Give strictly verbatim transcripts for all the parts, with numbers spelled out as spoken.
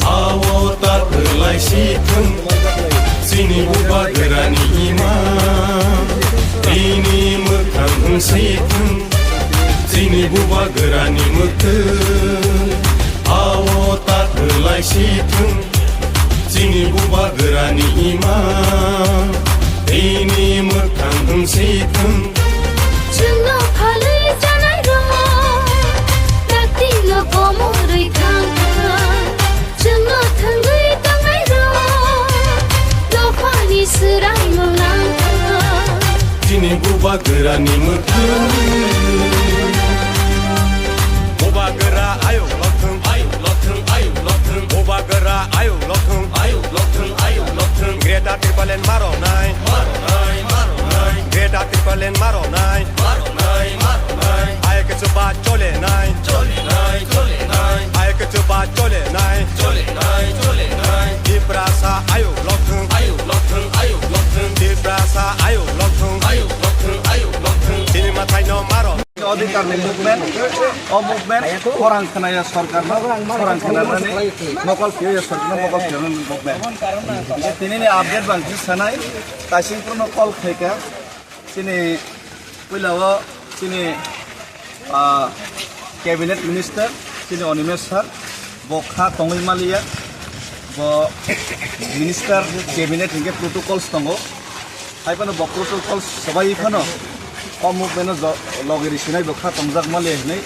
Awo ta kwlai si thung, chini bubagrani ima, bini mwkhang wng si thung, chini bubagrani mwkhang. Awo ta kwlai si thung, chini bubagrani ima, bini mwkhang wng si thung. Chwngno phalwi chanai rok, dakti no komorwi thang thang. Chwngno thwngwi tongnai rok, dophani swraimung lang thang. Chini bubagrani mwkhang. Bubagra ayuk lokthwng, ayuk lokthwng, ayuk lokthwng. Bubagra ayuk lokthwng, ayuk lokthwng, ayuk lokthwng. Greater Tipraland maronai, maronai, maronai. Greater Tipraland maronai, maronai, maronai. Ayuk chuba cholenai, cholenai, cholenai. Ayuk chuba cholenai, cholenai, cholenai. Tiprasa ayuk lokthwng, ayuk lokthwng, ayuk lokthwng. Tiprasa ayuk lokthwng, ayuk lokthwng, ayuk lokthwng. Chini mwthai no maro. Adhikar ni movement, o movement khorang khnaya sorkar no, khorang khnanani mokol phiya sorkar no, mokol phiya movement. Tini ni update bang khe sanai, Kaisingpur no call khaika, chini puila o chini, ah, cabinet minister, chini Animesh sir, bo kha tongwi maliya, bo minister cabinet hinkhe protocols tongo. Hai phano bo protocol swbai phano o movement no jo-, logi risinai bo kha tongjak maliya hinwi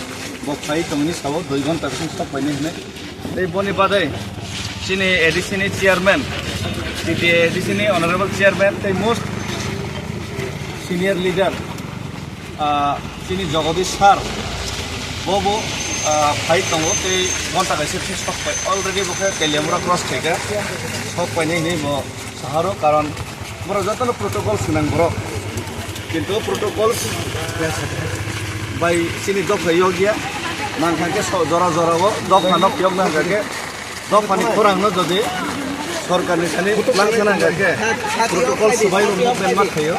bo phai tongni sao dui ghonta bising sok painai hinwi. Tei boni badai chini A D C ni chairman, C T A A D C ni honorable chairman tei most senior leader, ah, chini Jagadish sir bo bo, ah, phai tongo tei ghonta kaisa bising sok pai already bo khe Teliamura cross khaika sok painai hinwi bo. Saharo karon borok jotono protocol swnang borok. Kintu protocols bai chini dopha yokya. Nangkha khe so-, jora jora o dopha no phiyok nangkha khe dophani khorang no jodi sorkar ni thani langsa nangkha khe protocol swbai bo movement ma khaio.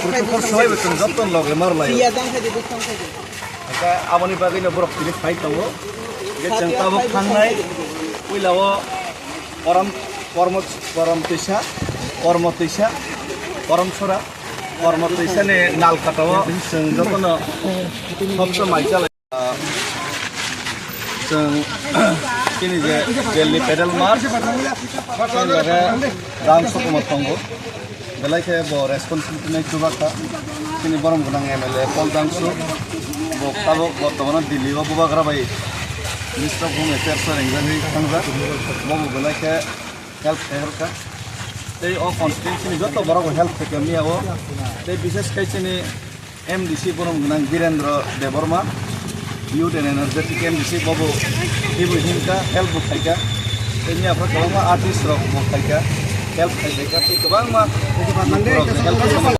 Protocol swbai bo chwng jotono loge mar laio. Hingkhe aboni bagwi no borok tini phai tongo. Je chwng tabuk thangnai puila o Korom, Kormo, Korom Twisa, Kormo Twisa, Korom Sora, Kormo Twisa ni nal kata o chwng jotono thopsa mai chalai. Chwng chini je Delhi pedal march, chwng loge rang sokomo tongo. Belai khe bo responsibility nai chuba kha. Chini borom gwnang M L A Paul Jangsu, bo tabuk bortomano Delhi o bubagra bai Minister of Home Affairs o ringjagwi thangjak. Bo bo belai khe help khe help kha. Tei o constituency ni joto borok bo help khe khe miya o. Tei bishes khai chini M D C borom gwnang Birendra Debbarma, Youth and Energetic M D C, bo bo teibo himkha, help bo khaikha. Tei miya phano kwbangma artist rok bo khaikha, help khai khaikha. Tei kwbangma borok help khaikha.